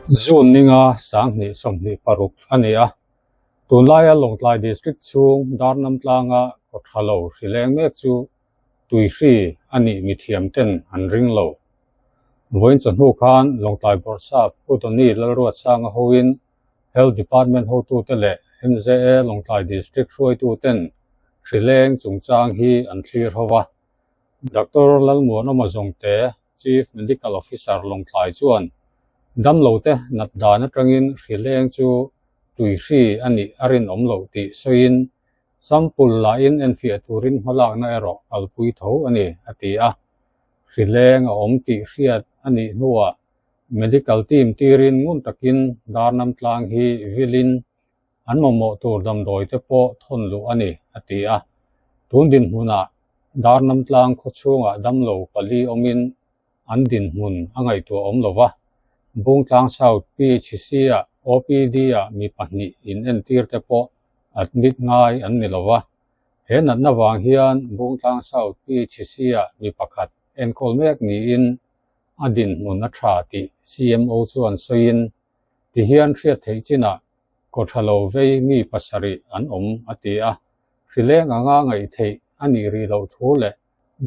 June ninga 2026 a ni a, tunlaia Lawngtlai District chhung Darnam tlanga kawthalo hrileng mek chu tuihri a nih mithiamten an ring lo. Vawiin chawhnu khan Lawngtlai Bawrhsap Pu Donny Lalruatsanga hoin Health Department hotute leh MZA Lawngtlai District hruaituten hrileng chungchang hi an thlir ho va. Doctor Lalmuanawma Zawngte, Chief Medical Officer Lawngtlai chuan damlote nat dan atangin hrileng chu tuihri a nih a rinawm loh tih sawiin sample lahin enfiah turin hmalakna erawh kalpui tho a ni, a ti a. Hrileng a awm tih hriat a nih hnuah Medical team tirin ngun takin Darnam tlang hi vilin an mamawh tur damdawi te pawh thawn luh a ni, a ti a. Tun dinhmunah Darnam tlang khawchhungah damlo pali awmin an dinhmun a ngaihtuah awm lo va, Bungtlang South PHC-ah OPD-ah mi pahnih inentir te pawh admit ngai an ni lo va. He natna vang hian Bungtlang South PHC-ah mi pakhat enkawl mek niin a dinhmun a tha tih CMO chuan sawiin, tihian hriat theih chinah kawthalo vei mi pasarih an awm a ti a, hrileng anga ngaih theih a nih rih loh thu leh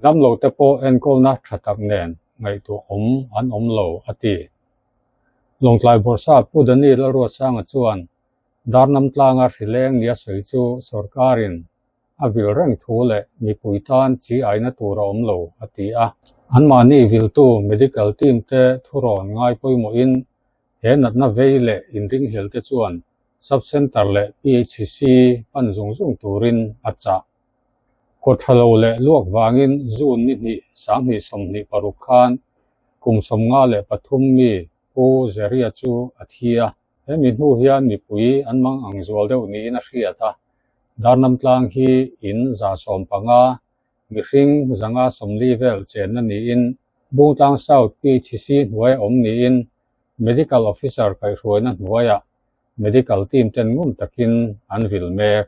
damlote pawh enkawlna tha tak nen ngaihtuah awm an awm lo a ti. Lawngtlai Bawrhsap Pu Daniel Lalruatsanga chuan Darnam tlanga hrileng nia sawi chu sorkarin a vil reng thu leh mipui tan chi aina tur a awm lo, a ti a. Anmahni viltu medical team te thurawn ngai pawimawhin he natna vei leh inringhlel te chuan sub-centre leh PHC pan zung zung turin a chah. Kawthalo leh luak vangin June ni hnih 2026 khan kum 53 mi Pu Zeria chu a thi a. Hemi hnu hian mipui an mang ang zual deuh niin a hriat a, Darnam tlang hi in 115, mihring 140 vel chenna niin Bungtlang South PHC hnuaia awm niin Medical Officer kaihhruaina hnuaiah Medical team ten ngun takin an vil mek.